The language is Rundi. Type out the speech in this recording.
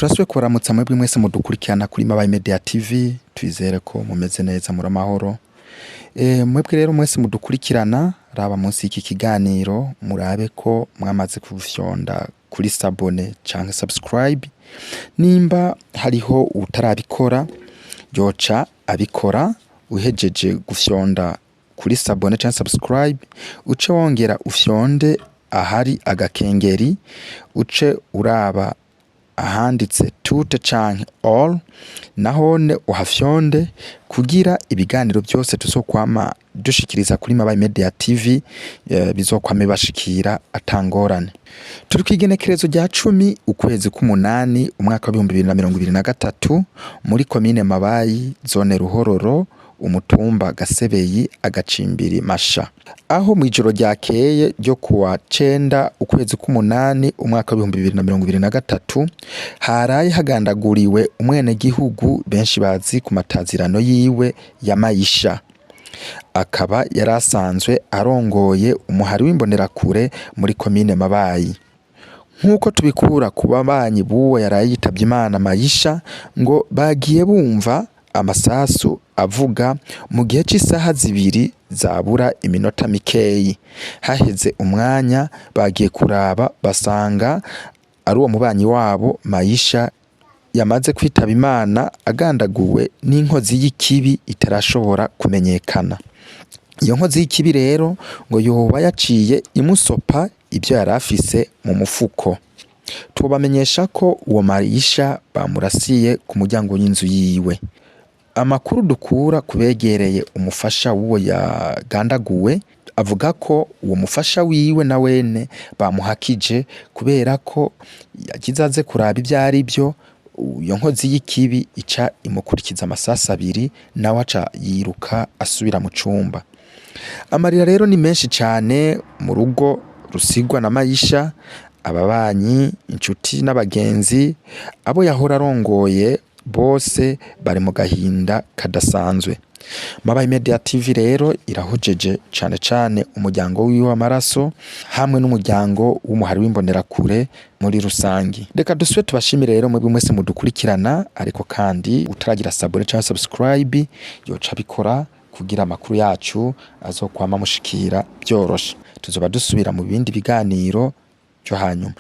Turasubiye kubaramutsa mwebwe mwese mudukurikirana kuri Mabayi Media TV, twizere ko mumeze neza muri amahoro. Mwebwe rero mwese mudukurikirana, raba munsi y'iki kiganiro murabe ko mwamaze kufyonda kuri s'abonner canke subscribe. Nimba hariho uwutarabikora yoca abikora. Uhejeje gufyonda kuri s'abonner canke subscribe, uce wongera ufyonde ahari agakengeri, uce uraba ahanditse toutes canke all, nahone uhafyonde kugira ibiganiro byose tuzokwama dushikiriza kuri Mabayi Media TV bizokwama bibashikira atangorane. Turi kw'igenekerezo rya 10 ukwezi k'umunani umwaka wa 2023, muri komine Mabayi, zone Ruhororo, umutumba Gasebeyi, agacimbiri Masha, aho mw'ijoro ryakeye ryo kuwa 9 ukwezi k'umunani umwaka wa 2023 haraye hagandaguriwe umwenegihugu benshi bazi ku matazirano yiwe ya Mayisha, akaba yari asanzwe arongoye umuhari w'imbonerakure muri komine Mabayi. Nk'uko tubikura ku babanyi b'uwo yaraye yitavye Imana Mayisha, ngo bagiye bumva amasasu avuga mu gihe c'isaha 2 zabura iminota mikeyi. Haheze umwanya bagiye kuraba basanga ari uwo mubanyi wabo Mayisha yamaze kwitaba Imana, agandaguwe n'inkozi y'ikibi itarashobora kumenyekana. Iyo nkozi y'ikibi rero ngo yoba yaciye imusopa ibyo yari afise mu mufuko. Tubamenyesha ko uwo Mayisha bamurasiye ku muryango w'inzu yiwe. Amakuru dukura kubegereye umufasha w'uwo yagandaguwe avuga ko uwo mufasha wiwe na wene bamuhakije, kubera ko yagize aze kuraba ivyo ari vyo, iyo nkozi y'ikibi ica imukurikiza amasasu abiri, nawe aca yiruka asubira mu cumba. Amarira rero ni menshi cane mu rugo rusigwa na Mayisha. Ababanyi, inshuti n'abagenzi, abo yahora arongoye bose bari mu gahinda kadasanzwe. Mabayi Media TV rero irahojeje cane cane umuryango wiwe w'amaraso hamwe n'umuryango w'umuhari w'imbonerakure muri rusangi. Reka dusubire tubashimire rero mwebwe mwese mudukurikirana, ariko kandi utaragira s'abonner canke subscribe yoca abikora kugira amakuru yacu azokwama mushikira vyoroshe. Tuzoba dusubira mu bindi biganiro vyo hanyuma.